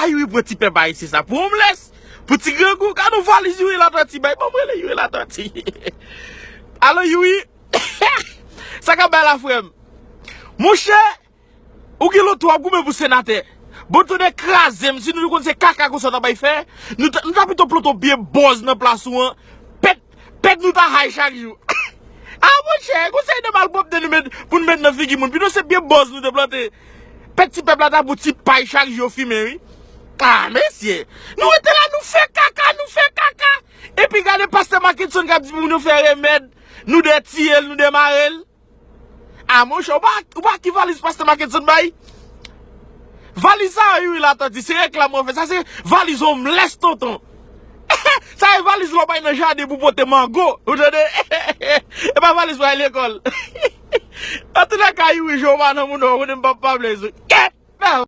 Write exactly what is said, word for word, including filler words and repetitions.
Ay, wi, pran ti pèp ayisyen sa pou omlès, pou ti grangou. Gade yon valiz Youri Latòti bay. Ban m rele Youri Latòti. Alo, Youri. Sa k ap bay la, frè m? Monchè, ou gen lontan w ap goumen pou senatè. Bon, tonnè kraze m, si nou te konn se kaka konsa w ta bay fè, nou ta, nou ta pito plante yon pye bòz nan plas ou an. Pèt, pèt nou ta hay chak jou. A, monchè, konsa e de malpwòpte nou met, pou nou met nan figi moun. Pito se pye bòz nou te plante. Pèt ti pèp la ta pou ti pay chak jou yo fimen, wi. A, mesye, nou rete la, nou fè kaka, nou fè kaka. Epi gade pastè Mackenson k ap di pou nou fè remèd, nou dè tiye l, nou dè mare l. A, monchè, ou pa, ou pa ki valiz pastè Mackenson bay? Valiz sa a, Youri Latòti, se reklam mwen fè. Sa se valiz omlès, tonton. Sa e valiz lè w bay nan jaden pou pote mango. Ou tande? E pa valiz pou al lekòl. Antoulèka, Youri, je w pa nan moun, ou konnen m p ap pale sou. Kèt!